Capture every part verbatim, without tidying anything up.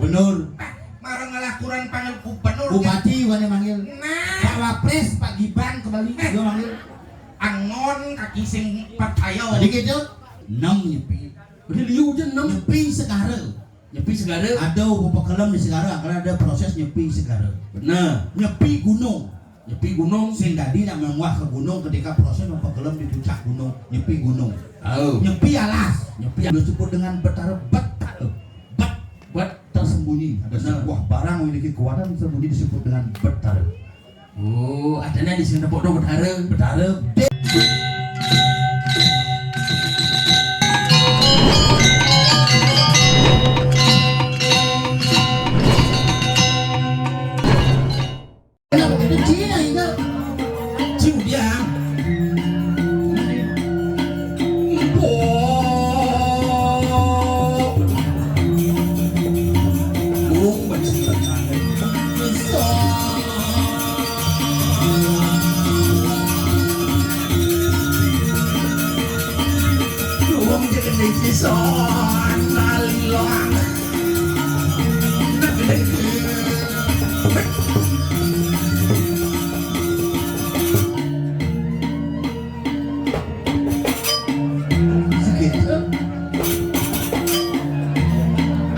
Gubernur. Nah, marang ngalakuran panggil gubernur. Bupati, wani manggil. Nah. Pak Wapres, Pak Gibran kembali, eh, juga manggil. Angon kaki sing percaya. Tadi gitu, enam nyepi. Udah liu aja enam. Nyepi segara. Nyepi segara. Ada beberapa kelem di segara, karena ada proses nyepi segara. Benar. Nyepi gunung. Nyepi gunung. Sing dadi nak menguah ke gunung ketika proses memperkelem di puncak gunung. Nyepi gunung. Oh. Nyepi alas. Nyepi. Disebut dengan betara, betara. Bet. Bet tersembunyi. Ada, benar, sebuah barang memiliki kekuatan tersembunyi disebut dengan betara. Oh, adanya di sini tepuk dong, betara. Betara. Kenapa kita Cina itu? Cing dia.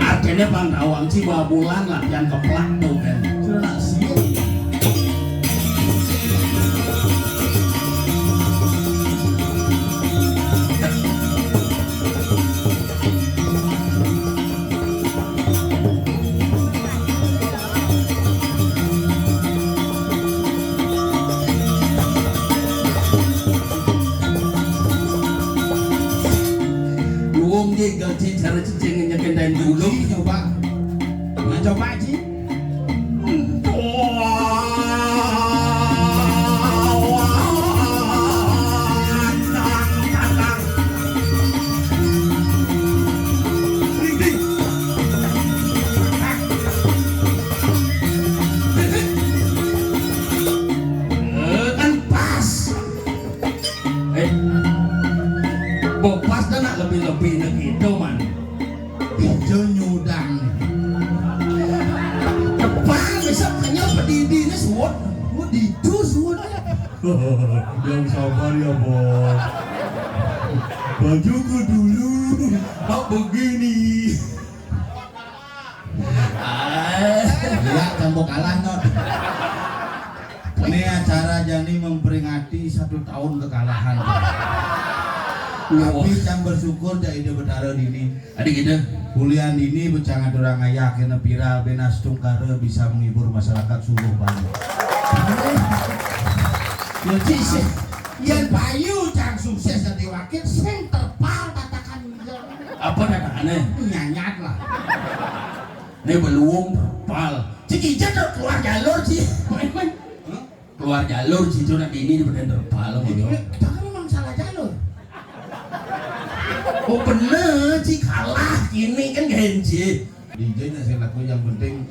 Artinya Bang Dawang sih dua bulan latihan keplak tuh kan. Sudah nak siap. Luwung nggih gaji cara cicing nyekendahin dulu. Nyoba. Nah, coba, Ji. Eh, kan pas. Eh, bopas dah nak lebih-lebih nak gitu, man. Ijo nyudang. Depan bisa kenyal pedidi ini suwut. Mau ditu suwut. Yang sabar ya, Bos. Bajuku dulu. Kok begini? Iya, campur kalah, Not. Ini acara jani memperingati satu tahun kekalahan. Tapi cang bersyukur cak ide betara dini. Ada gitu. Kuliah dini becangat orang ayah kena viral benas tungkara bisa menghibur masyarakat suluh banyak. Yo, Ci, sih. Yen payu cang sukses dadi wakil, sing terpal tatakan. Apa tatakannya? Nyanyat lah. Ini belum terpal. Cik Ijat tuh keluar jalur sih. Hah? Keluar jalur sih, cuma ini bener terpal. Itu ya, kita kan memang salah jalur. Oh bener, Ci kalah kini kan genji. D J-nya sing laku yang penting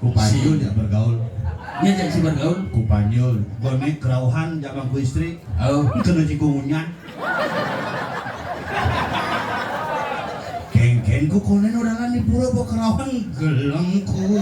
Kupanyul ya bergaul. Iya, jadi si bergaul. Kupanyul. Gone kerauhan zaman ku istri. Oh. Kena jingkung unyan. Kengken ku konen orang di pura bawa kerauhan gelengku.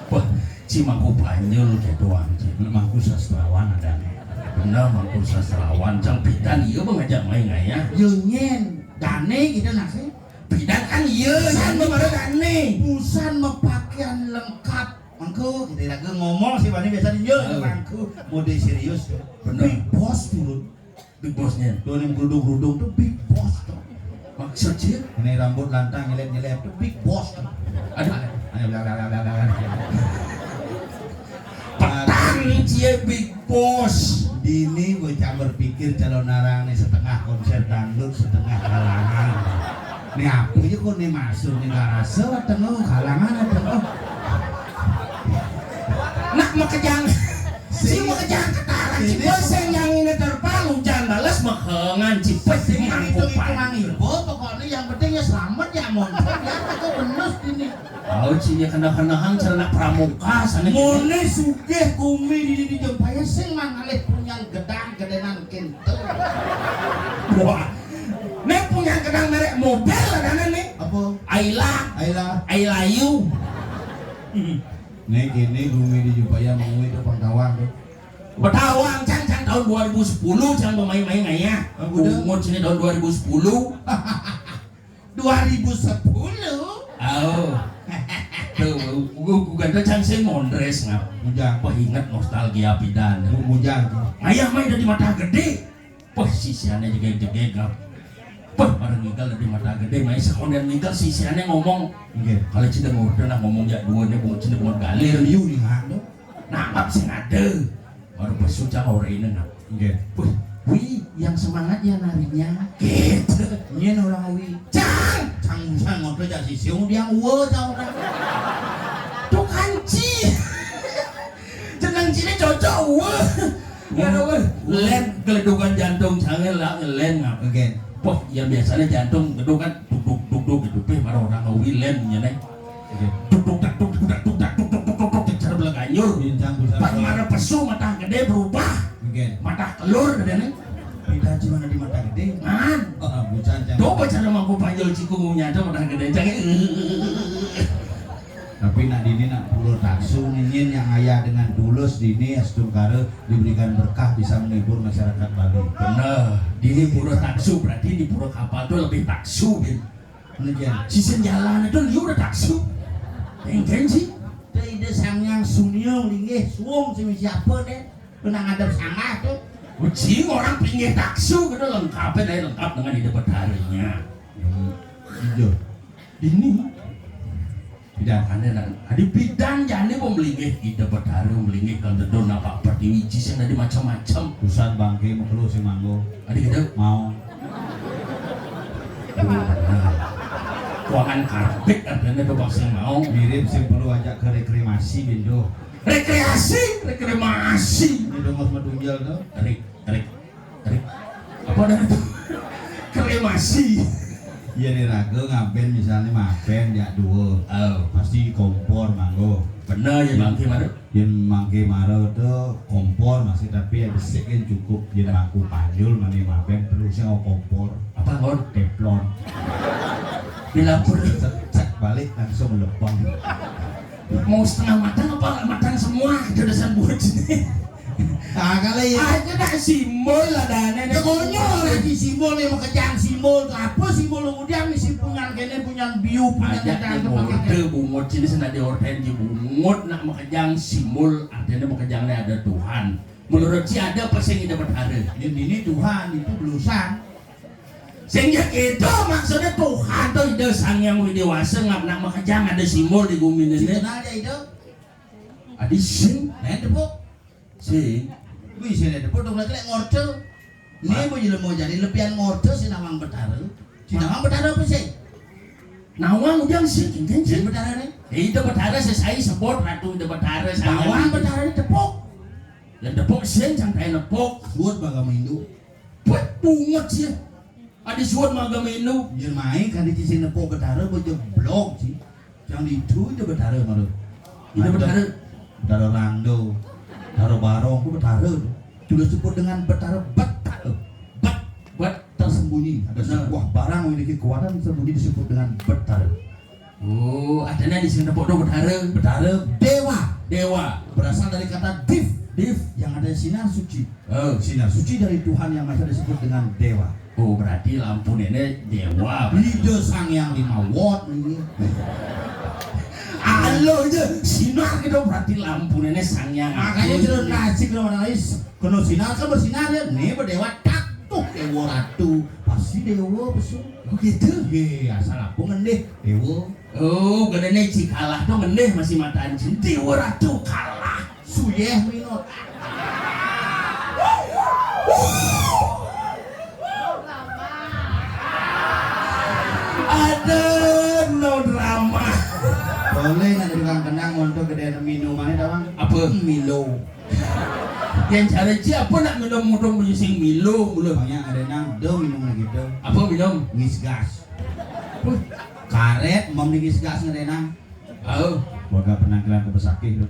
Wah, si mangku panyul gitu anjir. Mangku sastrawan ada nih. Bener mangku sastrawan. Cang pidan iya bang ngajak main gaya. Yo nyen, dane gitu nasi. Pidan kan iya, kan baru dane. Busan mepakaian lengkap. Mangku, kita lagi ngomong sih, Bani biasa dia, oh, mangku. Mode serius tuh. Bener. Big Boss turun. Big Boss-nya. Tuh yang kerudung-kerudung tuh Big Boss tuh. Maksud sih? Ini rambut lantang nyelip-nyelip tuh Big Boss tuh. Aduh. Ayo, bla, bla, bla, bla, bla. Petang cie Big Boss. Dini bocah berpikir calon arang nih setengah konser dangdut, setengah kalangan. Nih apa aja kok nih masuk nih, nggak rasa atau kalangan atau. Nak makejang. Si makejang ketaran, si bos yang ini terpalu, jangan balas makangan, si bos yang itu, itu mangkuk. Pokoknya yang penting ya selamat ya, montor ya, aku benus ini. Au, cinya kena-kenahan celana pramuka sana. Mone sugih kumi di, di, di Jempaya sing mangalih punyan gedang gedenan kintu. Wah. Nek punyan gedang merek mobil adana nih. Apa? Ayla. Ayla. Aylayu. Nih, kini gumi di Jupaya mengui tu pang tawang tu. Betawang, cang, cang tahun dua ribu sepuluh, cang pemain-main ngayah. Bungut sini tahun dua ribu sepuluh. Dua ribu sepuluh? Oh. Tuh, gua, gua, gua kan tuh cang sing mondres, ngap. Bujang. Wah, inget nostalgia pidan. Bu-, bujang. Ngayah main dari Mata Gede. Wah, sisiannya jegeg-jegeg, ngap. Wah, pada ngigal dari Mata Gede, main sekonden ngigal, sisiannya ngomong. Nggih. Kalau cita ngorder nah ngomong jak dua nih, bungut sini bungut galir. Liu nih, ngap, tuh. Nangkap sing ada. Baru pesu cang orang ini, ngap. Nggih. Wih, wih, yang semangat ya narinya. Gitu. Nyen orang wi. Cang, cang, cang, ngobrol jak sisi, dia uwe, cang orang. Tuh kanci. Jeneng cine cocok, uwe. Ya, uwe. Len, geledukan jantung, jangan lah, len, ngap. Oke. Wah, ya biasanya jantung gedung kan duk, duk, duk, duk, gitu. Pih, baru orang wi len, ya, Neng. Oke. Duk, duk, dak, duk, duk, dak, duk, dak, duk, duk, duk, duk, cara belaganjur. Bintang besar. Pas mana pesu, Mata Gede berubah. Oke. Mata Kelur, ada nih. Beda cuma di Mata Gede. Man. Oh, bukan, jangan. Coba cara mangku panjul cikungunya tuh Mata Gede. Jangan. Tapi nak dini nak pura taksu ningin yang ayah dengan tulus dini astungkara diberikan berkah bisa menghibur masyarakat Bali. Bener. Dini pura taksu berarti di pura kapal tuh lebih taksu, Bin. Demikian. Sisin jalan itu liu udah taksu. Engken sih. Teu Ida Sang Hyang Sunia linggih suung sing siapa deh. Kena ngadep sanggah tuh. Ucing orang pinggir taksu gitu lengkapnya dari lengkap dengan ide betarinya. Hmm. Iya. Ini. Pidan. Aneh lah. Adi pidan jani mau melinggih ide betara melinggih kalau dodon apa pertiwi sing tadi macam-macam. Usan bangke mekelu sing manggo. Adi gitu. Mau. Kuangan karpet artinya tuh sing mau. Mirip sing perlu ajak ke rekreasi, Bindo. Rekreasi, rekreasi. Ini dongos medunjel tuh. Rik, rik, rik. Apa dah itu? Kremasi. Iya nih raga ngaben misalnya maben jak dua. Oh. Pasti kompor manggo. Bener ya, Bang Kim, ada? Yen mangke mara to kompor masih, tapi ya besik kan cukup. Yen mangku panjul mani maben perlu sing kompor. Apa, Ngon? Teflon. Di dapur. Cek, cek balik langsung lepeng. Mau setengah matang apa matang semua? Ada dasar buat sini. Ah, kalau ya. Aja dah simbol lah, Dane. Ya, konyol lagi simbol, yang makejang simbol. Apa simbol kemudian misi punyan kene, punyan biu, punyan. Aja kacang, bungut, bungut sini sena di orden di bungut nak makejang simbol, artinya makejangnya ada Tuhan. Menurut si ada apa sing ida betara? Ini, ini Tuhan, itu belusan. Sehingga itu maksudnya Tuhan tuh ida Sang Yang Widi Wasa ngap nak makejang ada simbol di gumi ini. Kenal aja itu. Adi sing. Main tepuk. Sing. Wih, sing ada tepuk dong lagi ngorcel. Nih, mau jelema jadi lebihan ngorcel si nawang betara. Si nawang betara apa sih? Nawang udah sing, sing, sing. Sing betara nih. Ida betara sesai sebut ratu ida betara. Nawang betara ini tepuk. Dan tepuk sing sampai nepuk. Buat bagama Hindu. Buat bungut sih. Adi suat magama Hindu. Yen main kan di sisi nepuk betara, bejeblok sih. Yang di itu, itu betara malu. Itu betara. Betara Rando, betara Barong, itu betara. Sudah sebut dengan betara, betara. Bet, bet tersembunyi. Ada sebuah barang memiliki kekuatan tersembunyi disebut dengan betara. Oh, artinya di sini tepuk dong betara. Betara dewa. Dewa. Berasal dari kata div. Div. Yang ada sinar suci. Oh. Sinar suci dari Tuhan yang Maha Esa disebut dengan dewa. Oh, berarti lampu nenek dewa. Ida Sang Yang Lima Watt ini. Alo aja sinar gitu berarti lampu nenek Sang Yang. Makanya cerita nasi kena mana lais. Kena sinar kan bersinar ya. Nih berdewa tak tuh dewa ratu. Pasti dewa besar. Begitu? Iya, asal aku ngendih dewa. Oh, gedene ci kalah to ngendih masih mataan cinti. Wah, ratu kalah. Suyeh minot. Ada no drama. Boleh nak tukang kenang untuk gede minumannya tawang. Apa? Milo. Yang cara ci apa nak minum mudung punya sing Milo mulu. Banyak ada nang do minum lagi do. Apa minum? Ngisgas. Karet, mom di gas ngedenang. Oh. Warga penangkilan ke Besakih, oh.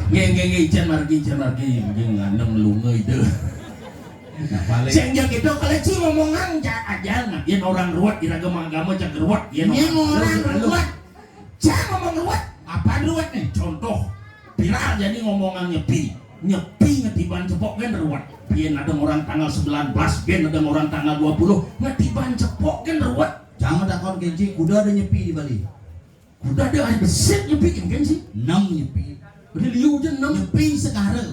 Nggih, nggih, nggih, ijen margi, ijen margi, nggih, ngandeng lunga itu. Nah, balik. Sing jek itu, kalau ci ngomongan, ja-, aja, nah, yen orang ruwet, ira agama, agama, jak ruwet, yen orang ruwet. Cang ngomong ruwet. Apa ruwet nih? Contoh, viral jadi ngomongan Nyepi. Nyepi ngetiban cepok kan ruwet. Biar ada orang tanggal sembilan belas, biar ada orang tanggal dua puluh. Ngetiban cepok kan ruwet. Jangan takon kenci, kuda ada Nyepi di Bali. Kuda ada hari besit Nyepi kan, kan sih? Enam Nyepi. Udah liu aja enam. Nyepi segara.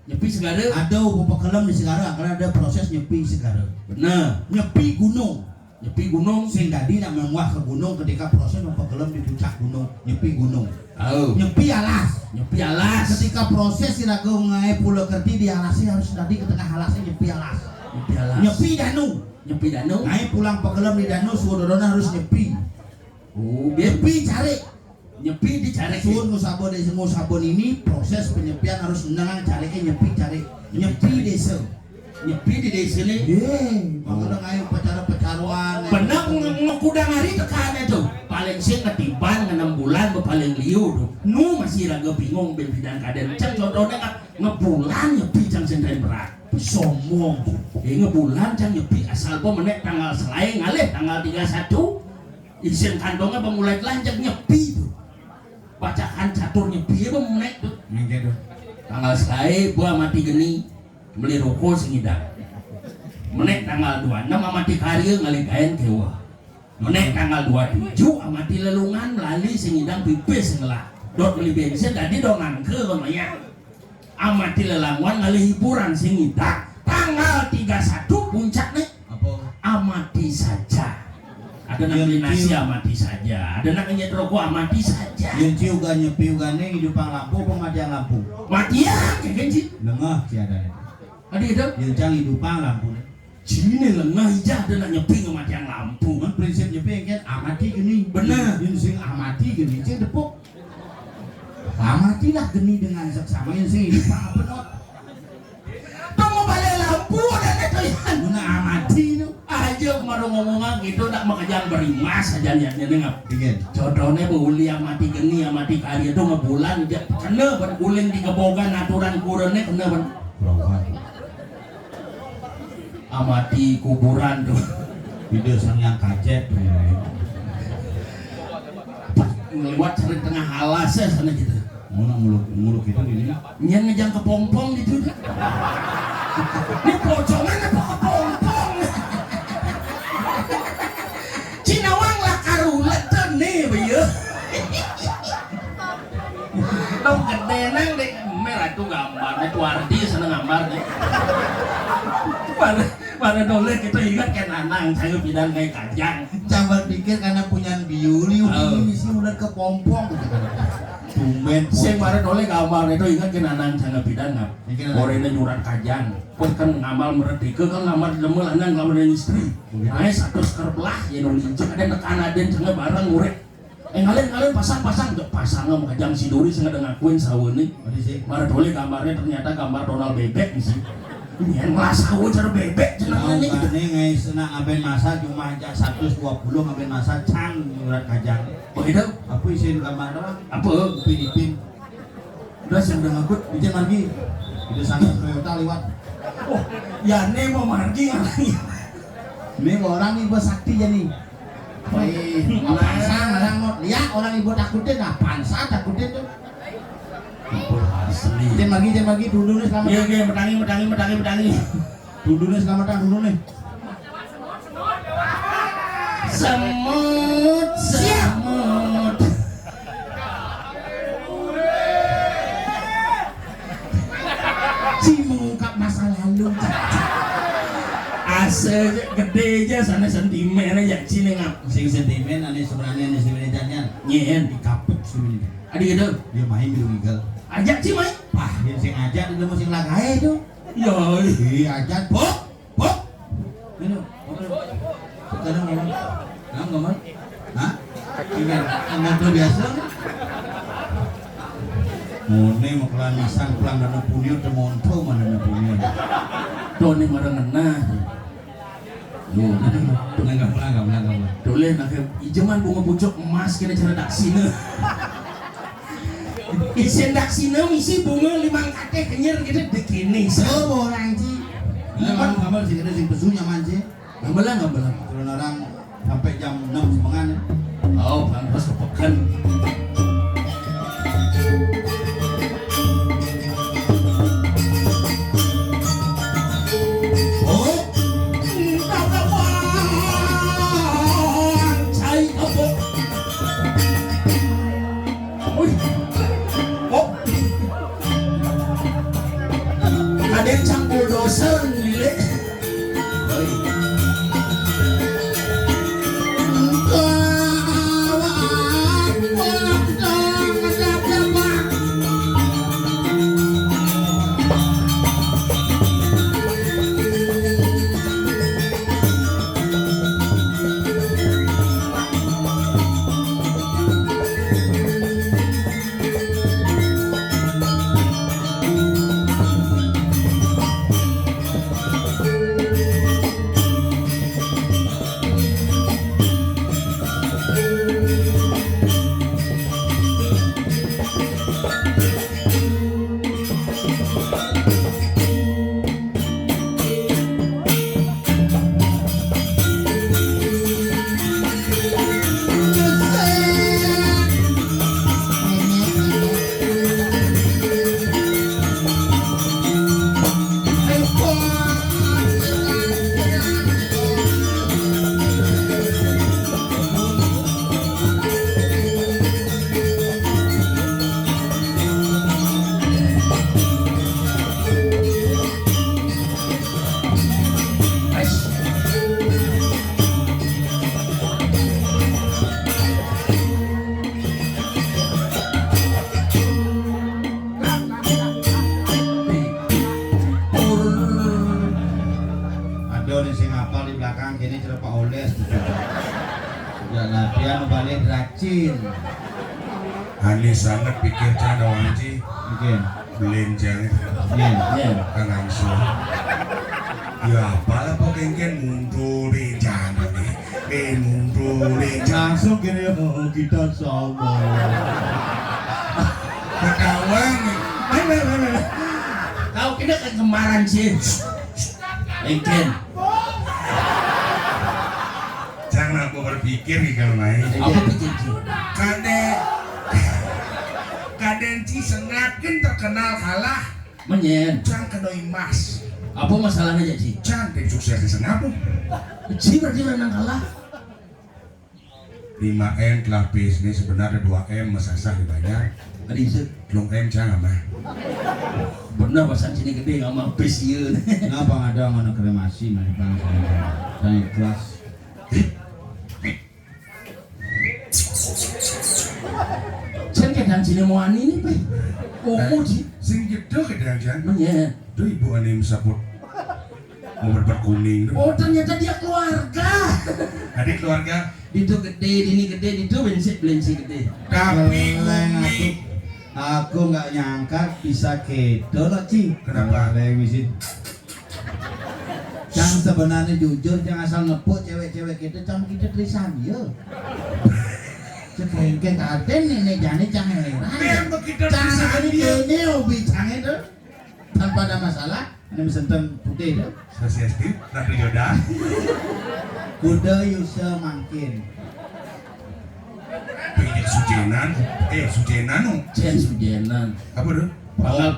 Nyepi segara. Ada upakelem di segara, karena ada proses nyepi segara. Benar. Nyepi gunung. Nyepi gunung. Sing dadi nak menguah ke gunung ketika proses upakelem di puncak gunung. Nyepi gunung. Oh. Nyepi alas. Nyepi alas. Ketika proses iraga ngae pula kerti di alasnya harus dadi ke tengah alasnya nyepi alas. Nyepi alas. Nyepi danu. Nyepi danu. Ngae pulang pekelem di danu, suudorona harus nyepi. Oh, nyepi cari. Nyepi dicari. Suun ngusaba desa, ngusaba ini proses penyepian harus menang cari ke nyepi cari. Nyepi desa. Nyepi di desa nih. Ye, makanya ngae upacara pecaruan. Benar, nge-, ngekudang hari tekan itu. Paling sing ketiban ngenam bulan be paling liu tuh. Nu masih raga bingung ben bidang kaden. Cang contohnya kan ngebulan nyepi cang sendiri berat. Sombong. Eh, ngebulan cang nyepi asal po menek tanggal selae ngalih tanggal tiga satu. Isin kantongnya pemulai telanjang nyepi tuh. Bacaan catur nyepi apa menek tuh. Nggih tuh. Tanggal selae buah mati geni beli rokok sing idang. Menek tanggal dua enam amati karya ngalih kain kewa. Menek tanggal dua tujuh amati lelungan melali sing idang pipis ngelah. Dot beli bensin tadi dong angke kono ya. Amati lelanguan ngalih hiburan sing idang. Tanggal tiga satu puncak nih. Apa? Amati saja. Ada nak beli nasi amati saja. Ada nak ngenyet rokok amati saja. Yen ci uga nyepi ugane ngidupang lampu apa matiang lampu? Matiang, kayak ci. Nengah ci ada. Ada gitu? Yen cang ngidupang lampu. Cine lengah ija ada nak nyepi ngematiang lampu. Kan prinsip nyepi kan amati geni. Bener. Yen sing amati geni, cing tepuk. Amatilah geni dengan seksama yen sing ngidupang apa not. Tong mau balik lampu ada nih kalian. Guna amati tu. Aja kemarin ngomongan gitu nak makajang berimas aja niatnya nih ngap. Dikit. Jodohnya beuli amati geni amati karya tu ngebulan je kena berguling di kebogan aturan kurene kena ben. Amati kuburan tu. Video sang yang kajet. Pas ngeliwat sering tengah alas ya sana gitu. Ngono muluk muluk itu ini. Nyen ngejang kepompong gitu. Ini pocongan apa kepompong? Cinawang lah karulet tuh nih, beyo. Dong gede nang dek merah tuh gambarnya tuh artis sana gambarnya. Mana mana doleh kita ingat kan anang saya bilang kayak kajang. Coba pikir karena punya biuli oh. Ini misi udah kepompong gitu. Tumben. Saya mana doleh gambar itu ingat kan anang saya bilang nggak. Orangnya nyurat kajang. Pas kan ngamal meredika kan ngamal lemah lanang ngamal istri. Nah, satu seker belah ya nol injek ada tekan aden cenga barang murid. Eh ngalen ngalen pasang pasang jok pasang sama kajang si Dori sengaja ngakuin sawane. Mari sih. Mara dole gambarnya ternyata gambar Donald bebek sih. Ini yang malah sawo cara bebek jenengan nih. Kane ngai senang ngaben masa cuma aja seratus dua puluh ngaben masa cang nyurat kajang. Oh itu? Apa isin gambar doang? Apa? Upin ipin. Udah siang udah ngagut, bikin margi. Itu sangat Toyota lewat. Oh, ya ini mau margi ngapain? Ini orang nih bos sakti jadi. Wih, apaan sih orang mau lihat orang ibu takutin, apaan sih takutin tuh? Ibu asli. Jen margi, jen margi, dulu nih selamat. Iya, iya, metangi, metangi, metangi, metangi. Dulu nih selamat, dulu nih. Semut, semut. Si mengungkap masa lalu. Asa gede aja sana sentimen aja cine ngap. Sing sentimen ane sebenarnya ane sebenarnya nyen. Nyen. Dikapuk sebenarnya. Adi gitu. Dia main di Wigal. Ajak sih main. Wah, dia sing ajak dia mau sing lagae tuh. Iya. Iya ajak. Bok. Bok. Ini. Sekarang ngomong. Nah, ngomong. Hah? Iya, ngomong biasa. Mone mau kelan masang pelang dana punyo temonto mana dana punyo. Tuh ini marang ngena. Yo, tenang, tenang, tenang, tenang. Tulis nak ijeman bunga pucuk emas kena cara daksina. Isin daksina misi bunga limang kate kenyir kita dikini. Oh, orang ci. Ini kan gambar sih kita sing pesu nyaman sih. Gamelan, gamelan. Turun orang sampai jam enam semengan ya. Oh, pantas ke peken. Cin. Ané sanget pikir cang dawang ci. Nggih. Belin cang. Nggih, nggih. Kan langsung. Ya apalah apa kéngkén mundurin cang. Eh, mundurin cang. Langsung gini, "Oh, kita sama." Ketahuan. Ayo, ayo, ayo, ayo. Kau kena kegemaran sih. Engken. Jangan aku berpikir nih kalau main. Apa pikir, Ci? Kadé, kadé Ci Sengap kan terkenal kalah. Menyen. Cang kena imbas. Apa masalahnya, Ci? Cang tim sukses di Sengap. Ci berarti orang yang kalah. Lima M telah bis ini sebenarnya dua M mesasah dibayar. Adi itu. Telung M cang amah. Bener pasan sini gedé ngamah bis ieu. Ngapa ada mana kremasi mah bang? Saya ikhlas. Cen kadang sini mau ani nih, Pe. Komo di. Sing gedé kadang cang. Menyen. Tuh ibu ani mesaput. Mau berbat kuning tuh. Oh, ternyata dia keluarga. Adik keluarga. Ditu gedé, dini gedé, ditu belinsé, belinsé gedé. Tapi Eleng, Umi. Aku, aku nggak nyangka bisa kéto loh, Ci. Kenapa? Eleng, misi. Cang sebenarnya jujur, cang asal nepuk cewek-cewek kéto, cang kita trisan, yo. Cek kéngkén kadén nih, nih, jani cang heran. Biar begitu Cang trisan, ini yo. Kéné hobi cang itu. Tanpa ada masalah, ini mesenteng putih itu. Swastiastu, Ratu Yoda. Kuda yusa mangkin. Pinjek sujenan, eh, sujenan, no. Cen sujenan. Apa tuh? Pangal.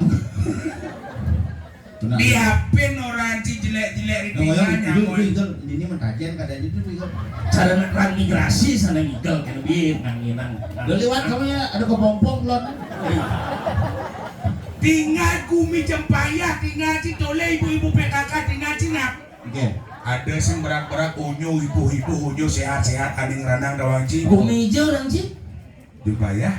Benar. Diapin orang ci jelek-jelek di Nah, pinggan, itu, itu, nyamun. Itu, ini mentajen kadang itu, itu. Cara transmigrasi sana ngigel, kan, biar nang, nang. Udah lewat kamu ya, ada kepompong, belum? Tinggal gumi jempayah, tinggal ci tolé ibu-ibu P K K, tinggal ci nak. Oke. Ada sing berak-berak, unyu, ibu-ibu, unyu, sehat-sehat, aning ranang dawang ci. Gumi ijo orang ci. Jempayah.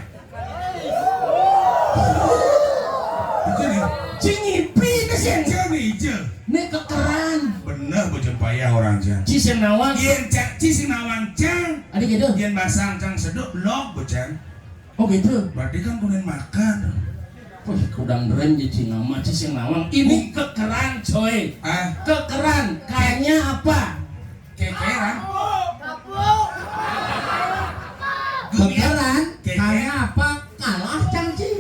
Itu nih. Ci ngipi ke sing. Ijo nih, ijo. Né kekeran. Bener, bu jempayah orang cang. Ci sing nawang. Yén cang, ci sing nawang cang. Adi gitu. Yén basang cang seduk, log, bu cang. Oh, gitu. Berarti kan kunin makan. Wih, kudang deren di Cingama, ci sing nawang. Ini kekeran, coy. Ah. Kekeran, kayaknya apa? Kekeran. Kekeran, kayaknya apa? Kalah, cang, ci.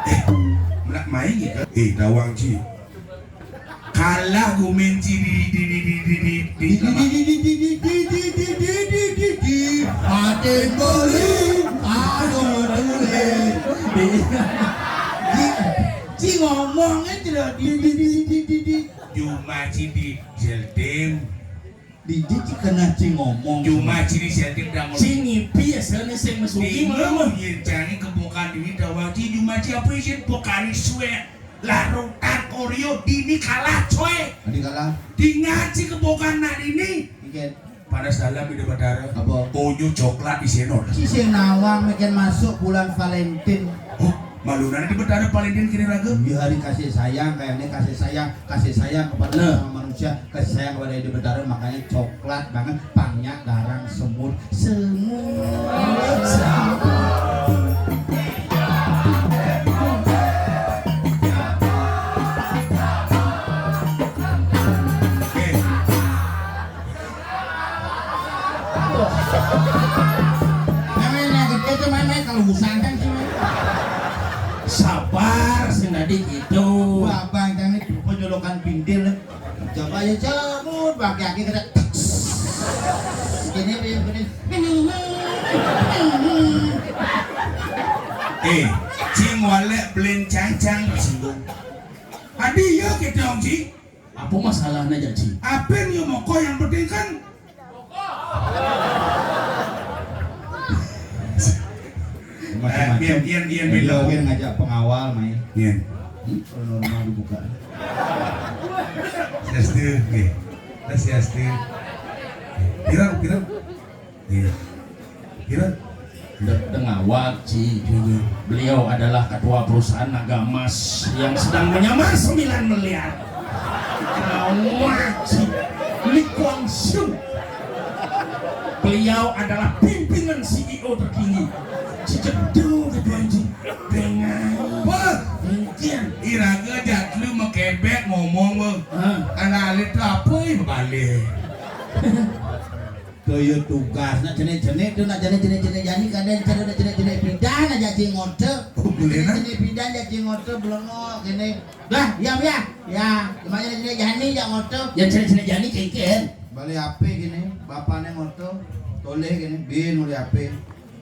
Eh, melak main gitu. Eh, dawang, ci. Kalah gumin ci di, di, di, di, di, di, di, di, di, di, di, di, di, di, di, di, di, di, di, di. Aden boli, aduh, dule. Di, ci ngomongnya tidak di, di, di, di, di, di. Cuma ci di Seltim. Di, di, ci kena ci ngomong. Cuma ci di Seltim dah ngomong. Ci ngipi ya, sana sing mesuki. Bingung, ngomong. Yén jangan kebukaan duit, dah wajib cuma ci apa izin pokari suwe. Larutan Oreo dini kalah, coy. Adi kalah. Tinggal si kebokan nak dini. Iket. Pada salam Ida Betara. Apa? Onyo coklat di senor. Si sing nawang meken masuk bulan Valentine. Oh, malu nanti Betara Valentine kini raga. Iya, hari kasih sayang, kayaknya kasih sayang, kasih sayang kepada Nah. Sama manusia, kasih sayang kepada Ida Betara, makanya coklat banget, pangnya garang semut, semut, semut. Sabar, sing tadi gitu. Wah, abang jangan lupa jolokan pintil. Coba ya, cabut, pakai aki kena. Gini, gini, gini. Eh, cing walek belin cangcang tersinggung. Adi ya kita, Ong, Ci. Apa masalahnya, Jaci? Apa yang dia moko yang penting kan? Macam-macam. Eh, biar, biar, biar, biar. Biar ngajak pengawal main. Biar. Hmm? Kalau normal dibuka. Siastu, nggih. Siastu. Pirang, pirang. Iya. Kira? De-, dengawak, Ci. Iya. Beliau adalah ketua perusahaan Naga Mas yang sedang menyamar sembilan miliar. Dengawak, Ci. Li Kuang Shu. Beliau adalah pimpinan C E O tertinggi. Cicek tuh gitu anjing. Dengan Wah, Mungkin. Iraga jatlu makebek ngomong mah. Hah? Anak alit tuh apa ya balik? Tuh ya tugas nak jenek-jenek tuh nak jenek-jenek jenek jani kadang cara nak jenek-jenek pidan aja cing ngote. Oh, boleh nak? Jenek pidan aja cing ngote belengok gini. Dah, ya ya. Ya, cuma jenek-jenek jani aja ngote. Ya jenek-jenek jani kengken. Balik H P gini, bapaknya ngote, toleh gini, bin mulai H P.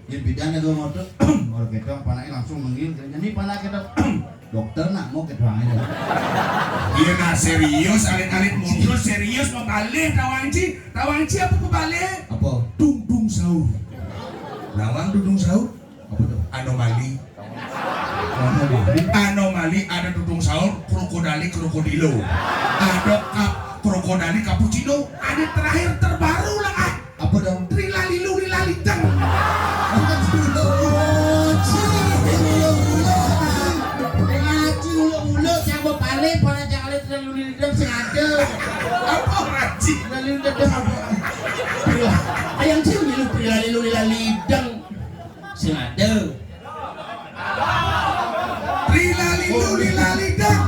Jadi bidan itu ngote, orang kita panaknya langsung manggil. Jadi panak kita dokter nak mau kita ini. Iya nah serius, alit-alit muncul serius mau balik tawangci, tawangci apa mau balik? Apa? Dungdung sahur. Nawang dungdung sahur? Apa tuh? Anomali. Anomali. Anomali ada dudung sahur, krokodali, krokodilo. Ada kap, krokodali, cappuccino. Ada terakhir terbaru lah ah. Apa dong? Trilalilu lilalidang. Ngaji ulo-ulo, cabut balik, pada jangan lihat trilalilu lilalidang sengaja. Apa ngaji? Trilalilu lilalidang apa? Ayam sih milu trilalilu lilalidang. Sing ada. Lila lilu lila lidang.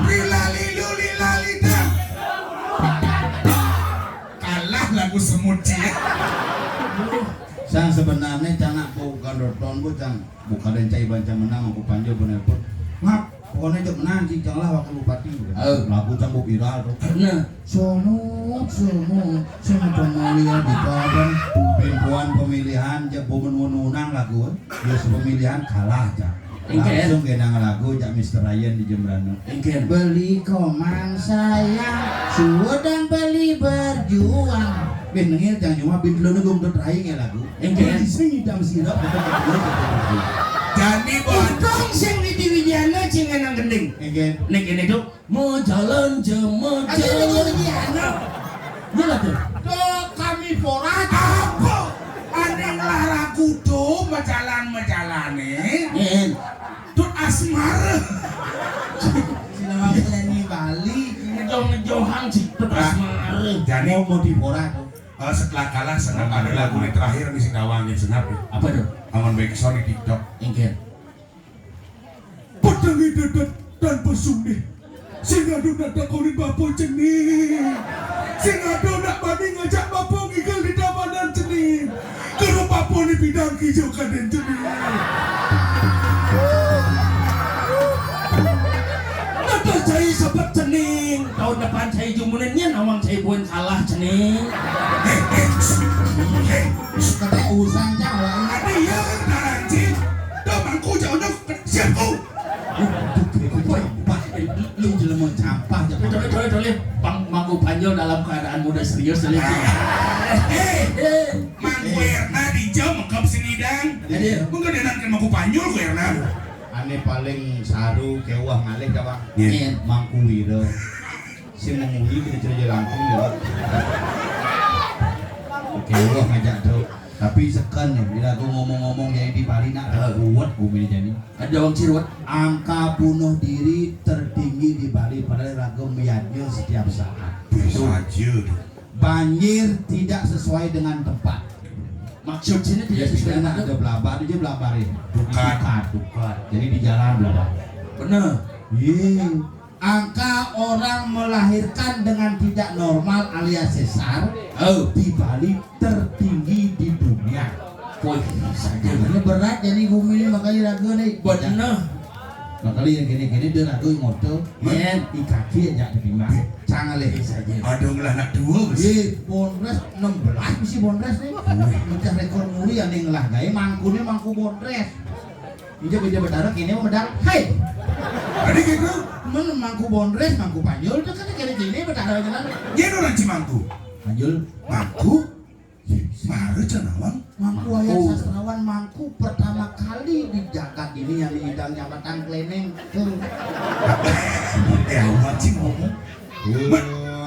Lila lilu lila lidang. Kalah lagu semut cia. Sang sebenarnya cang nak bau gandoton bu cang bukan dan cai banca menang aku panjau bener pun ngap. Pokoknya cek menang cing cang lah wakil bupati. Eh. Lagu cang bu viral tuh. Karena Sumut, sumut, sumut pemulihan di Padang. Pemilihan, pemilihan, jak bomen wenunang lagu. Ya, pemilihan kalah, jak. Engken. Langsung genang lagu, jak Mister Ryan di Jembrana. Engken. Beli komang sayang, suudang beli berjuang. Bin nengil, cang cuma bin dulu nunggu untuk terakhir ya lagu. Engken. Jadi sing idam sirap, betul betul. Jadi buat Untung sing di Widiana, cing enang gending. Engken. Nek ini tuh, Mau jalan je, mau Ayo, jalan. Iya, iya, iya. Iya lah tuh. Tuh, kami porat. Apa? Aneh ngelah ragu tuh, majalan-majalane. Iya. Tut asmara. Sila mau nyanyi Bali. Ngejong-ngejohan sih, tut Ah, asmara. Jadi Mau, mau di porat tuh. Eh, setelah kalah, senap ada lagu ini terakhir, misi dawangin senap ya. Apa tuh? Aman baik sound di TikTok. Engken. Pedang dedet dan pesung nih. Sing ado nak takonin bapa cening. Sing ado nak bani ngajak bapa ngigel di damanan cening. Karo bapa ni bidang kijo kaden cening. Nata cai sepet cening. Tahun depan cai jumunin nyen awang cai buen kalah cening. Eh, eh, eh. Kata usang cang awang. Ada iya kan taranci. Tuh mangku jauh Siap, oh. Woi, Pak, lu jelema campah aja. Coba, coba, coba, Bang Mangku Panjul dalam keadaan muda serius, Lin. Eh, eh, Mangku Erna di jam mekap sini dang. Iya. Mungkin dia nanti Mangku Panjul, ku Erna. Ane paling saru kewah ngalih, Bang. Iya. Mangku Wira. Sing menguji kita cerita langkung ya. Oke, gua ngajak tuh. Tapi seken nih, bila gua ngomong-ngomong jadi di Bali nak ruwet gua milih jadi. Ada orang ciruat. Angka bunuh diri tertinggi di Bali padahal raga meyadnya setiap saat. Bisa aja. Banjir tidak sesuai dengan tempat. Maksud sini tidak sesuai dengan ada belabar aja belabarin. Bukan. Bukan, bukan. Jadi di jalan belabar. Bener. Iya. Angka orang melahirkan dengan tidak normal alias sesar Oh. di Bali tertinggi di dunia. Woi, saja. Ini berat jadi bumi ini makanya ragu nih. Bener. Makanya yang gini-gini dia ragu moto. Iya. Di kaki aja diterima. Canggih saja. Aduh lah nak dua besi. Iya, Bondres enam belas besi Bondres nih. Wih. Pecah rekor muri ada yang ngelah gaya mangkunya mangku Bondres. Injak beda betara kene mah medal. Hei. Tadi gitu. Men mangku Bondres, mangku Panjul tuh kan kene kene betara jalan. Dia orang Cimangku. Panjul. Mangku. Baru cenawang. Mangku ayat sastrawan mangku pertama kali di jagat ini yang diidang jabatan kleneng. Tuh. Ya, wajib ngomong. Iya,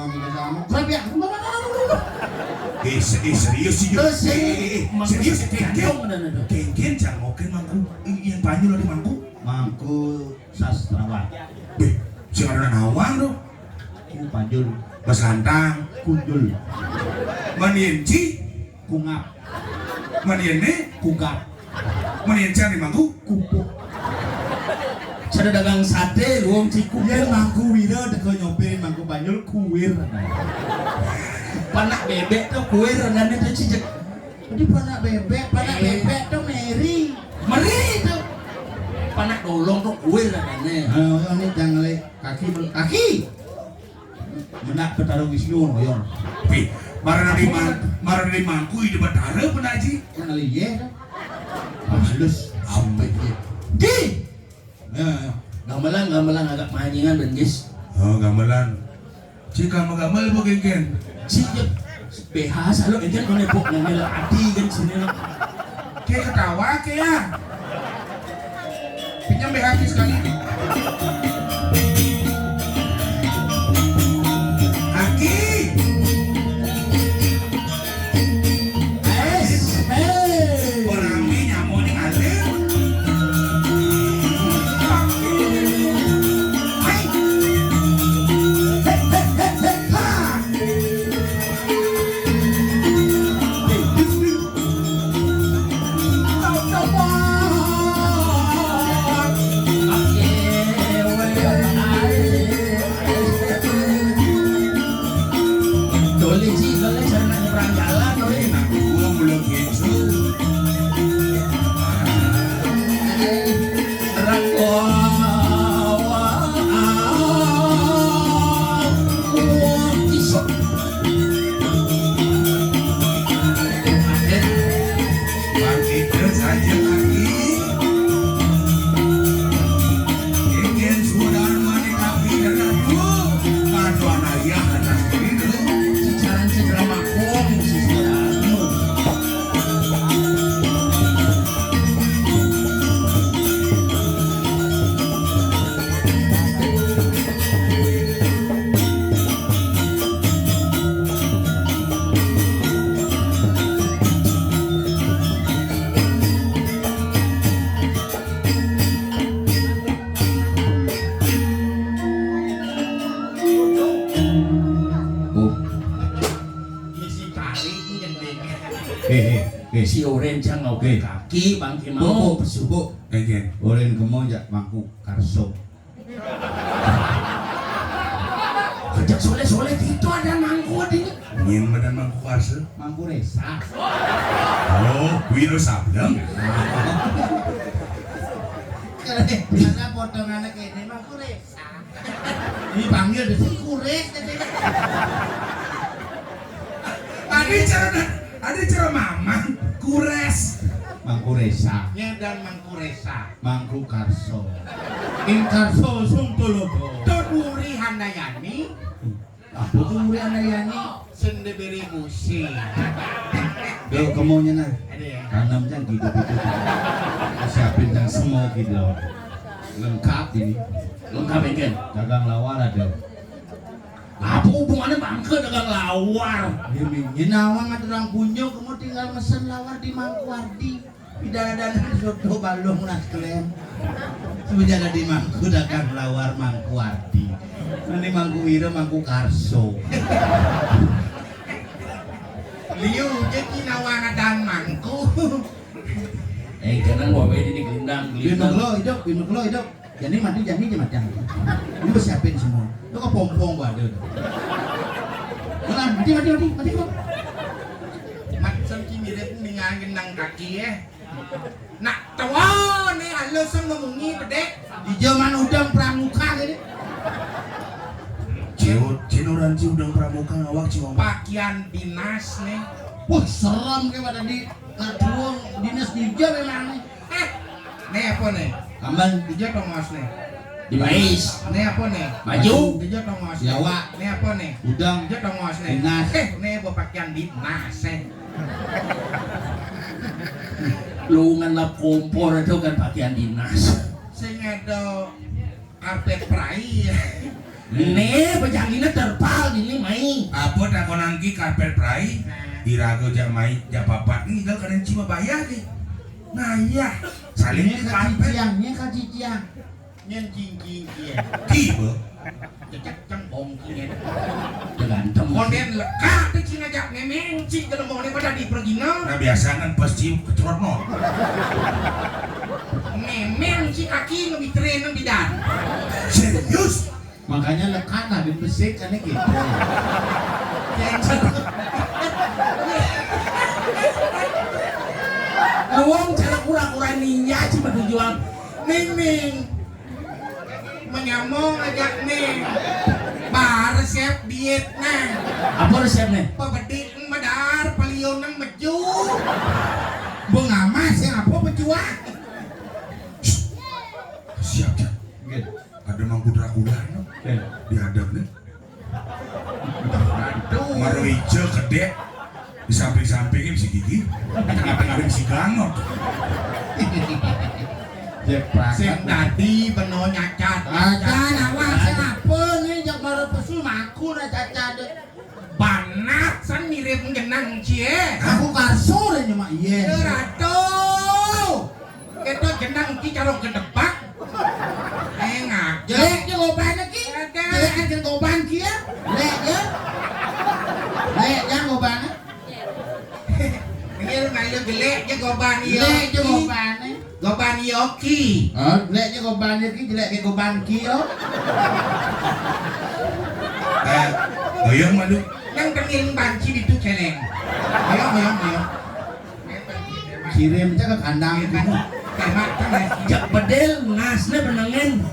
minta sama. Kurang ya. Eh, se- eh, serius sih, Jo. Terus Eh, eh, eh, serius, kengkeng. Kengkeng, jangan oke mangku. I- Yang Panjul ada mangku. Mangku sastrawan. Beh, si ada nawang tuh. Ku Panjul. Pasantang, kunjul. Mén yén ci, kungap. Mén yén né, kungkap. Mén yén can dimangku, kupuk. Sada dagang saté, wong Ciku. Yén Mangku Wira teka nyopir Mangku Banyul, kuwir. Panak bébék to kuwir, adané to cicék. Jadi panak bébék, panak Eh. bébék to meri. Meri to. Panak dolong to kuwir adané. Ah, ini jangan lé kaki, kaki. Menak Betara Wisnu ngoyong. Pi, marana di man-, marana di Mangku Ida Betara pun, Aji. Kan ali yé. Halus. Sampai dia. Di. Ya, ya. Gamelan, gamelan agak panjingan, Bén Gis. Oh, gamelan. Ci, gamelan apa, Kénkén? Ci, ya. B H selalu Kénkén koné pok nanya ati kan sini. Kayak ketawa kayak. Pinjam B H P sekali. Aki. Eh, eh. Orang ini nyamuk ini ngalir. Hai. Hei, hei, hei, hei, ha. Oh. Misi kali nyending. Eh, eh, eh. Si Oren cang ngau Eh. kaki bangké Bu, mau. Bu, Bu. Oren kemo jak Mangku Karso. Kerja soleh-soleh itu ada Mangku di. Nyén badan Mangku Karso? Mangku Resa. Oh, Wiro Sableng. Karena potongannya kayak ini Mangku Resa. Dipanggil di sini kuris, katanya. Ada cara, ada cara mamang, kures. Mangku Resa. Ngedan Mangku Resa. Mangku Karso. Ing Karso Sumpolodo. Toduri Handayani. Apa tuh Uri Andayani? Sendebere Gusi. Yo, kemonya nah. Ada ya? Tanam jang gitu-gitu. Siapin jang semua gitu. Lengkap ini. Lengkap, Kénkén. Dagang lawar ada. Apa hubungannya bangké dagang lawar? Ya, mingin awang ada orang punya, kamu tinggal mesen lawar di Mangkuardi. Pidana-dana soto balung nas klaim. Semenjak di Mangku dagang lawar Mangkuardi. Ini Mangku Wira, Mangku Karso. Liu, jadi nawa ngadang Mangku. Eh, jangan bawa ini gelindang, Bino gelindang. Kelo hidup, Bino Kelo hidup. Jani mati, jani aja mati. Ini udah siapin semua. Itu kepompong gua ada. Udah, mati, mati, mati, mati, kok. Macam ki mirip ningan genang kaki ya. Nak tawa nih halus ngomongi pedek. Di zaman udang pramuka gini. Ciut, cinuran ci udang pramuka ngawak ci ngomong. Pakaian dinas nih. Wah, serem kayak pada di Nah, tuang dinas dija memang nih. Eh, nih apa nih? Kambang. Dija tongos nih. Di mais. Nih apa nih? Maju. Dija tongos nih. Jawa. Nih apa nih? Udang. Dija tongos nih. Dinas. Eh, nih buat pakaian dinas eh. Lowongan lap kompor itu kan pakaian dinas. Sing ada karpet prai. Né, pejangina terpal dini mai. Apa takonan ki karpet prai? Nah. Iraga jak mai, jak papat ni, gal kadang cima bayar ni. Nah, iya. Saling Né di karpet. Kaciciang, né kaciciang. Nyén cingking kié. Ki, Bo. Cecek ceng, Bo. Tergantung. Konden leka téh cing ngajak mémeng, cing téh ngomongna pada di pergina. Nah, biasa kan pasti kecerot no. Mémeng si kaki nu bitéré nu bidan. Serius? Makanya leka lah di besik kan gitu. Awang cara kura-kura ninja cuma tujuan mémeng. Menyamong aja nih. Bar resep diet nah. Apa resepnya? Pabedi medar, paliun nang meju. Bunga mas yang apa pejuang? Siap, siap. Ada mangku Dracula no. Diadab nih. Aduh. Maroija gedé. Di samping-sampingnya bisa gigi. Di tengah-tengahnya bisa gangot. Sing tadi beno nyacat. Aja nawang sing apa nih jak mara pesu mangku na cacat. Banat san mirip genang cie. Aku kasur aja mak iya. Ratu. Kita genang ki karo gedebak. Eh, ngajak. Jelek je goban ki. Ada. Jelek je goban ki ya. Jelek je. Jelek je goban. Ini malu jelek je goban yo. Jelek je goban. Goban yo ki. Hah? Jelek je goban yo ki, jelek je goban ki yo. Eh, goyong malu. Nang tengil banci ditu celeng. Goyong, goyong, goyong. Kirim aja ke kandang. Jak bedil, ngasne benengen.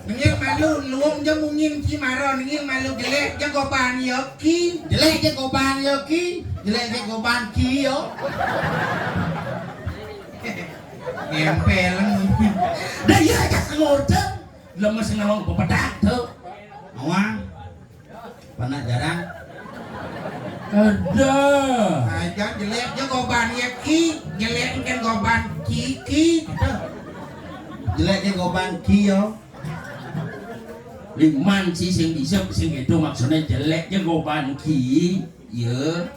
Nengil malu, luung je mungin ki maro, nengil malu jelek je goban yo ki. Jelek je goban yo ki, jelek je goban ki yo. Ngempel. Dah iya aja ngode. Lemes nawang bepedak tuh. Nawang. Pernah jarang. Ada. Aja jelek je goban ya ki, jelek kan goban kiki. Jelek je goban ki yo. Liman sih sing bisa sing itu maksudnya jelek je goban ki. Ya.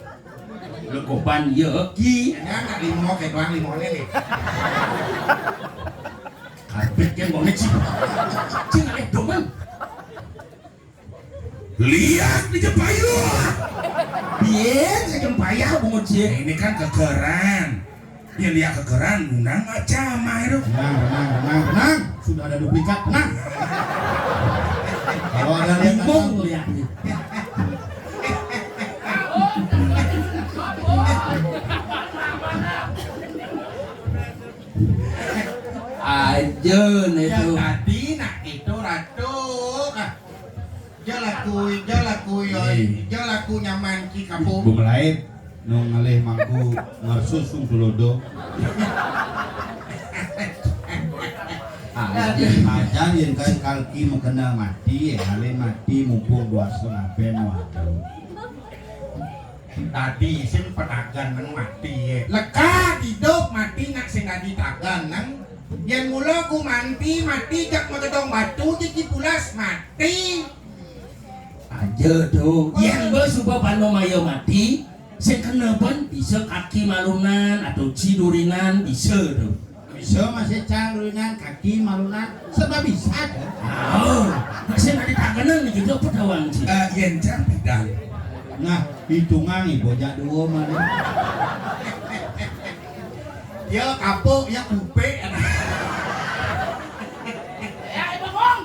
Lo goban ya ki. Ini anak limo ke doang limo ini. Karpet kan mau sih. Cing ada doang. Liak di jepayuh. Biyen si jempayah bungut sih. Ini kan kekeran. Ya liak kekeran undang macam air. Tenang, tenang, tenang, tenang. Sudah ada duplikat, tenang. Kalau ada liak limbung liaknya. Aja nih tuh. Tadi nak itu ratu. Ah. Jalaku, jalaku yo, jalaku nyaman ki kapu. Bumelaib nu ngelih mangku ngersus sung tulodo. Ah, jadi macan yang kai kalki mengkena mati, ya, kali mati mumpung dua setengah pen waktu. Tadi sing penagan nang mati, ya. Leka hidup mati nak sing dadi tagan nang. Yen mula gumanti mati jak magedong batu jiji pulas mati. Aja tuh. Yang bos suba pano mayo mati, sing kena pun bisa kaki malunan atau cidurinan bisa tuh. Bisa masih cang lunan kaki malunan sebab bisa tuh. Oh, masih nanti tak kenal nih juga pedawang sih. Eh, yen cang bidang. Nah, hitungan nih bocah dua mana? Ya kapok, ya kupik. Ya, bengong.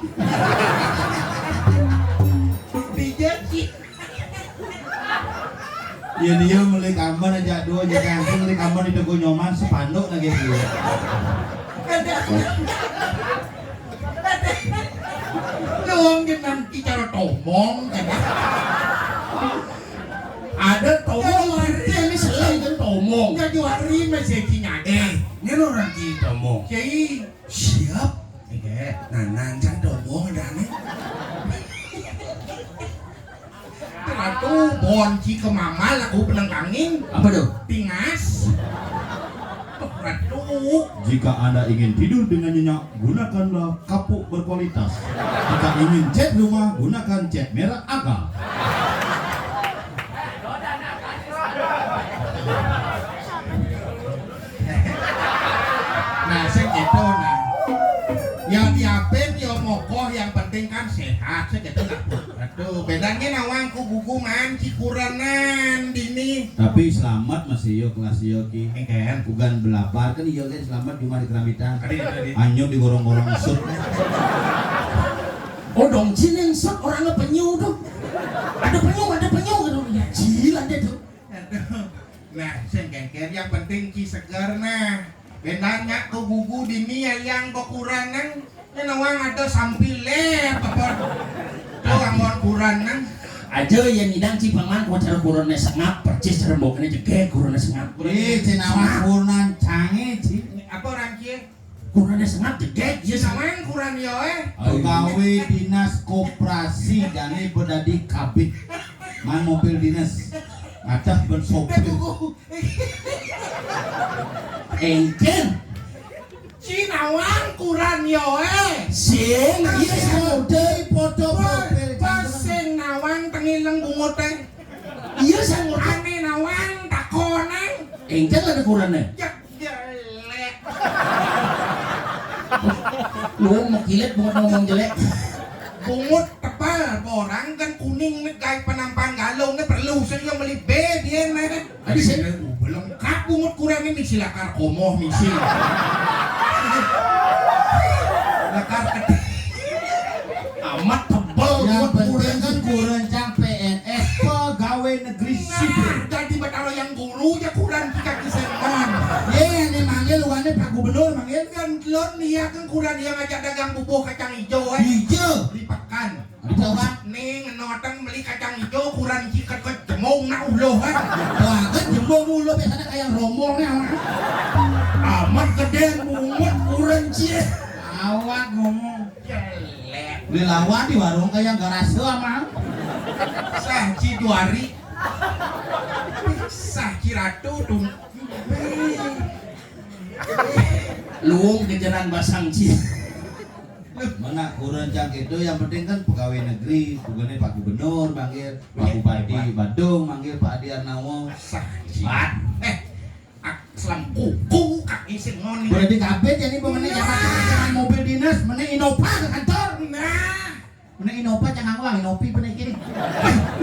Dijeki. Ya dia mulai kamar aja dua aja kan mulai kamar di toko nyoman sepanduk lagi dia. Luang genang ki cara tomong kan. Ada tomong ini selain kan tomong. Jadi hari masih ki nyade. Eh, ini lo orang ki tomong. Jadi siap. Oke. Nah, nanjang tomong ada nih. Ratu bonci ke mama lagu penengkangin. Apa tuh? Pingas. Ratu. Jika Anda ingin tidur dengan nyenyak, gunakanlah kapuk berkualitas. Jika ingin cat rumah, gunakan cat merah Aga. Nah, sing gitu nah. Yang diapin, yang mokoh, yang penting kan sehat, sing gitu lah. Tuh, bédanya nawang ku gugu maan ci kurenan dini. Tapi selamat masih yo kelas yo ki. Engken. Kugan belabar kan iya kan selamat cuma di keramitan. Tadi, tadi. Anyo digorong-gorong sut. Oh, dong, cing yang sut orangnya penyu tuh. Ada penyu, ada penyu gitu. Ya, jilat deh tuh. Aduh. Nah, sing kéngkén, yang penting ci seger nah. Bédanya ku gugu dini ya yang bakurenan. Ini nawang ada sampil lé, apa? Tuh, amun kurenan. Aja ya ngidang ci paman ku cara kurenan sengap, percis cara mbokné jegég kurenan sengap. Eh, ci nawang kurenan cangé, ci. Apa orang cie? Kurenan sengap jegég, ya. Ci nawang kurenan yo, eh. Pegawai dinas koperasi jani bedadi kabid. Man mobil dinas. Ngacah ben sopir. Engken. Ci nawang kurenan yo, eh. Sing, iya sing. Udah podo mobil. Pas sing nawang tengileng bunguté. Iya sing. Ané nawang takonan. Engken ada kurenan. Ya, jelek. Lu mau kilat bungut ngomong jelek. Bungut tebal, borang kan kuning né, gaé penampan galung né perlu sing yo meli bé dia né. Tadi sih. Belengkap bungut kurenan né, misi lakar komoh, misi. Lakar gedé. Amat tebel. Yang bungut penting kurenan kan kurenan cang P N S, pegawai negeri sipil. Nah, jadi betara yang guru ya kurenan ci kaki sing man. Yé, ini manggil, wané Pak Gubernur manggil. Kan lon iya kan kurenan yang ngajak dagang bubuh kacang ijo, eh. Ijo. Di pekan. Di pekan. Nih, ngenoteng beli kacang ijo, kurenan ci keket jemung nak uluh, eh. Banget jemung uluh, biasanya kayak rombongnya, Mak. Amat gedé bungut kurenan ci. Awak ngomong. Jelek. Beli lawan di warung kayak garase, Mak. Sah ci juari. Sah ci ratu tuh. Luung kejeran basang ci. Mana kurenan cang itu, yang penting kan pegawai negeri, bukannya Pak Gubernur manggil, Pak Bupati Badung manggil Pak Adi Arnawo. Sah ci. Bat. Eh, ak-, selam kuku kaki sing ngoni. Berarti kabeh jadi pemenang. Iya. Zaman mobil dinas, meneh Innova ke kantor. Nah. Meneh Innova jangan ulang, Innopi meneh kiri.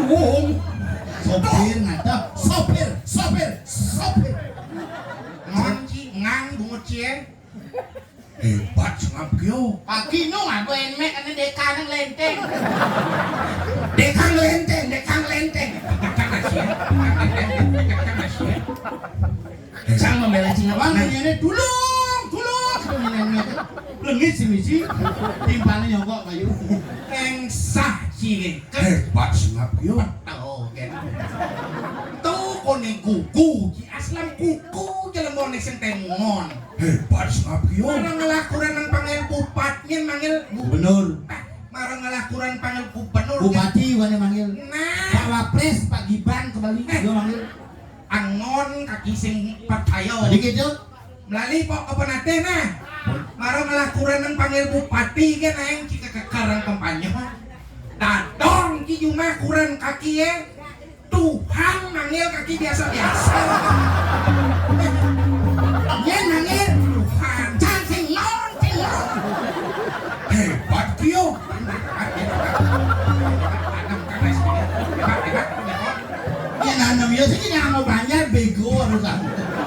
Wong. Sopir ngadep, sopir, sopir, sopir. Ngon ci, ngang bungut cie. Hebat sengap kio. Pagi nu ngapa emek ane dekang lenteng. Dekang lenteng, dekang lenteng. Dekang asia. Dekang asia. Sang membela Cina bang, ini tulung, tulung. Lengit si misi. Timpane nyongkok kayu. Engsah ci. Hebat sengap kio. Tahu kan. Tuh kone gugu, ci aslam kuku jelema ne sing tengon. Hebat sengap kio. Mana ngelah kuran nang panggil bupatnya manggil gubernur. Marang ngelah kuran panggil gubernur. Bupati wane manggil. Nah. Pak Wapres, Pak Gibran kembali. Eh. Dia manggil. Angon kaki sing percaya. Jadi gitu. Melali pok ke penatih nah. Marang ngelah kuran nang panggil bupati kan aing ci kekekerang kampanye. Dadong ci jumah kuran kaki ya. Tuhan manggil kaki biasa-biasa. Yen manggil Tuhan. Cang sing non, sing non. Hebat kio. Yen nanem ya sih jangan mau banyak bego harus aku.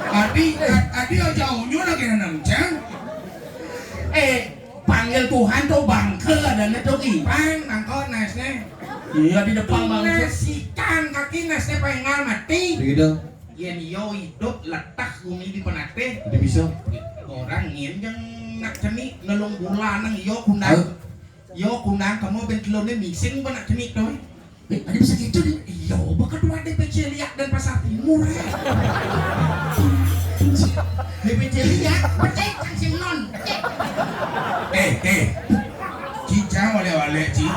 Tadi tadi aja unyu lagi nanem cang. Eh, panggil Tuhan tuh bangke adanya tuh ki. Pang, mangko naisnya. Iya, di depan bangke. Nasi kang kaki naisnya pengal mati. Begitu. Yen yo hidup letak bumi di penatih. Jadi bisa. Orang ngin jeng nak ceni nelung bulan nang yo kundang. Hah? Yo kundang kamu ben telurnya mising apa nak ceni tuh. Eh, ada bisa gitu nih. Iya, beketua D P C Liak dan Pasar Timur ya. D P C Liak, petik kan sing non, petik. Eh, eh. Cica wale-wale, Ci.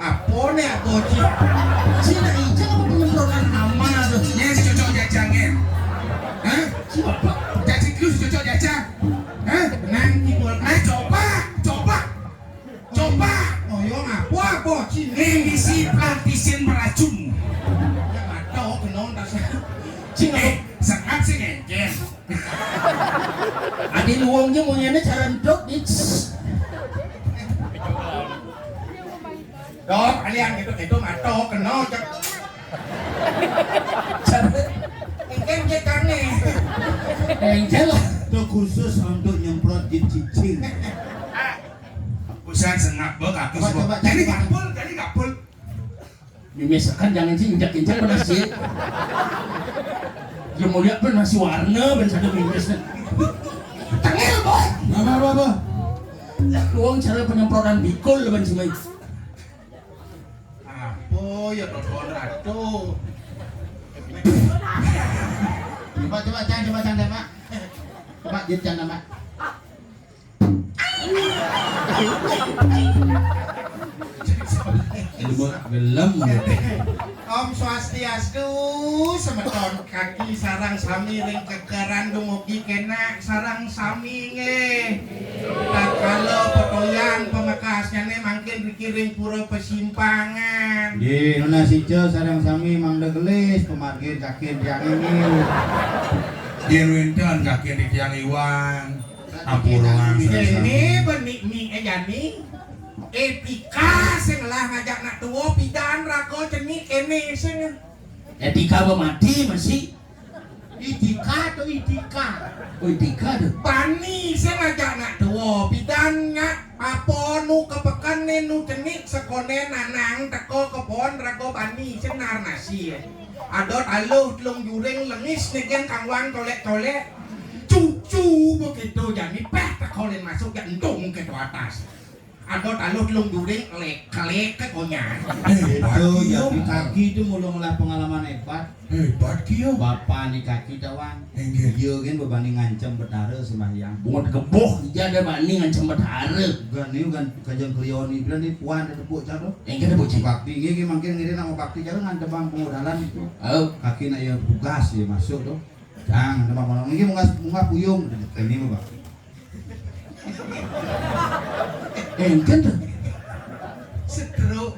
Apa nih, apa, Ci? Ci, nak ijang apa penyemprotan amal tuh? Nyes cocok jajangin. Hah? Ci, apa? Jadi terus cocok jajang. Hah? Nang timur. Nah, coba, coba. Coba, ngoyong apa, apa, Ci? Ning isi plantisin beracun. Ya, nggak tahu, kenal, tak sih. Ci, eh, sengap sih, ngengken. Adi luwungnya monyetnya cara ndok, di. Dok, kalian gitu-gitu mato kena cek. Cara engkel je tane. Engkel lah. Itu khusus untuk nyemprot jin cicing. Busan sengak be kaku. Coba, coba, jadi coba. Kapul, jadi kapul. Mimis kan jangan sih injak-injak pada sih. Ya mau lihat pun masih warna ben sada mimis. Tengil boy. Apa apa apa. Uang cara penyemprotan bikul ben semai. Apa ya tonton ratu. Coba coba cang coba cang coba. Coba jit cang coba. Gelem. Om Swastiastu, semeton kaki sarang sami ring kekeran dumugi kena sarang sami nggih. Tatkala petoyan pamekasnyane mangkin riki ring pura pasimpangan. Nggih, nunas ica sareng sami mangda gelis pamargin kakin tiang inggih. Yen wenten kakin di tiang iwang. Ampurang sareng sami. Kene benik mi eh jani. Etika sing lah ngajak nak tua pidan raga cenik kene sing. Etika memati masih. Itika atau itika? Oh, itika tuh. Bani sing ngajak nak tua pidan ngak apa nu kepeken ne nu cenik sekonen nanang teko kebon raga bani sing nar nasi. Ada taluh telung juring lengis negen kangwang tolek-tolek. Cucu begitu jani peh teko len masuk ya entung ke atas. Ada taluh telung juring lek-lek ke konyang. Hebat itu ya, kio. Di kaki itu mula ngelah pengalaman hebat. Hebat kio. Bapak ni kaki tawang. Inggih. Dia kan bebani ngancam betara sembahyang. Bungut geboh ija ada bani ngancam betara. Kan ni kan kajang klioni bilang ni puan ada tepuk caro. Inggih ada tepuk caro. Bakti nggih nggih mangkin ngiring nama bakti caro ngan tebang pengodalan itu. Oh. Kaki nak ya tugas ya masuk tu. Cang, ada malam nggih munggah munggah puyung. Ini mah bakti. Engken tuh. Stroke.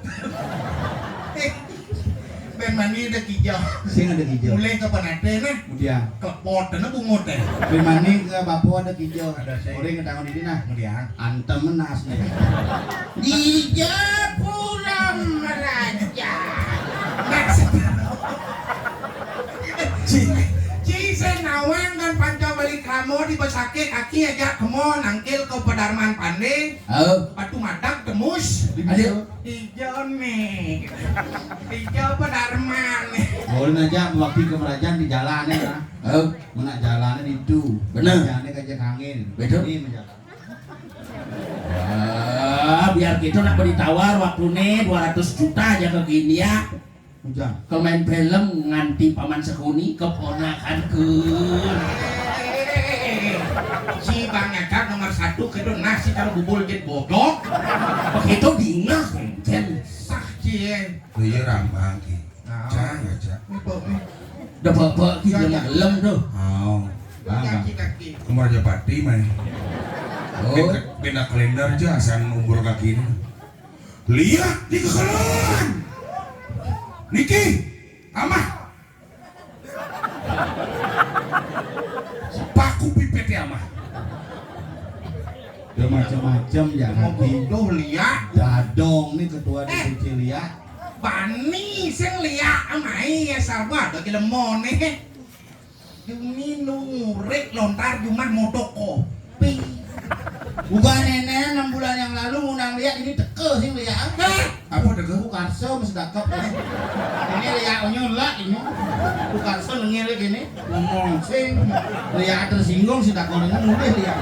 Ben mani ada kijau. Sing ada kijau. Mulai ke penate nah. Kemudian. Kepot na bungut eh. Ben mani ke bapo ada kijau. Ada sing. Orang ke tangan ini nah. Kemudian. Antem menas nih. Ija pulang meraja. Ci, ci sing nawang kan panca balik kamo di besake kaki aja kemo nangkil ke pedarman pande. Oh. Batu madak tembus. Ayo. Ijo nih. Ijo pedarman. Boleh aja waktu ke kerajaan di jalan ya. Oh. Mana jalannya itu. Bener. Jalannya kayak angin. Betul. Ini menjalan. Ah, biar gitu nak beri tawar waktu nih dua ratus juta aja ke India. Ujang. Ke main film nganti paman sekuni keponakan ke. Si Bang Eca nomor satu kedo nasi kalau bubul jet bogok. Begitu dingah jen. Sah cie. Iya rambang ki. Nah. Cang aja. Ini bau nih. Udah bapak ki. Iya, iya. Gelem tuh. Oh. Kaki-kaki. Kemar aja pati mai. Oh. Beda, beda kalender aja asan umur kaki ini. Lihat di kekeluan. Niki, amah. Paku pipit ya amah. Ya macam-macam ya. Mau kaki. Bodoh lihat. Dadong nih ketua eh. D P C lihat. Bani sing lihat amai ya sabar bagi lemon nih. Juni nurik lontar jumah modok kopi. Bukan nenek enam bulan yang lalu ngundang lihat ini teke sing lihat. Hah? Apa teke? Bukarso mesti dakep. Ini lihat nyulak ini. Bukarso nengil gini. Ngomong sing lihat tersinggung si dakon ini mulih lihat.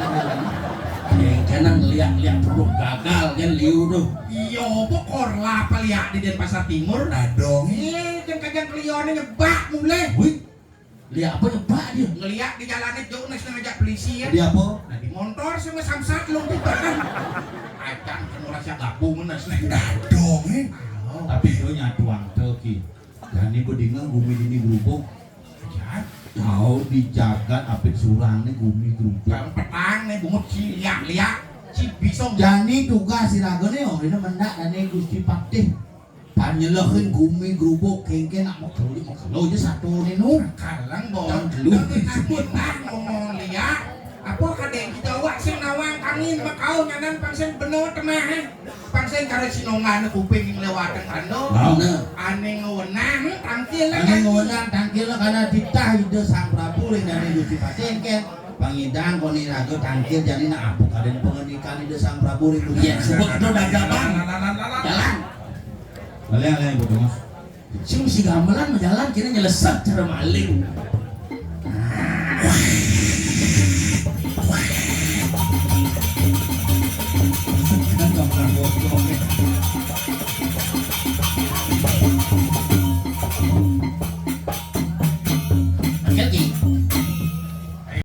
Kanan lihat-lihat produk gagal kan liu tuh. Iya, apa korlap lihat di Denpasar Timur? Dadong. Iya, kan kajang klione nyebak mulih. Wih. Lihat apa nyebak dia? Ngeliat di jalannya jauh nih ngajak polisi ya. Dia apa? Nah di motor sama samsat lu di belakang. Acan kan orang siap gabung nih. Dadong eh. Oh. Tapi itu nyatuang tuh ki. Jani bedinga gumi dini gerubuk. Jat. Tahu di jagat apit surang nih gumi gerubuk. Bang petang nih bungut si liak-liak si bisong. Jani tugas si raga nih oh ini mendak dan nih Gusti Patih. Panyelehin gumi gerubuk kengken nak makelo makelo aja satu nih nu. Kalang bawa. Tahun telu. Aku tak ngomong liak. Apa kadang kita awak sing nawang kangin makau nyanan pangsen bener temah eh. Pang sing karo sinongan kuping nglewateng kandha. Nah. Ane ngewenang tangkil Ane kan. Ngewenang tangkil kana titah Ida Sang Prabu ring dane Gusti Patih engken pangidang koni raga tangkil jani nak apa kaden pangandikan Ida Sang Prabu ring Gusti. Yen suba kita udah jalan. Jalan. Alih-alih, Bu Mas. Sing si gamelan mah jalan kira nyelesek cara maling.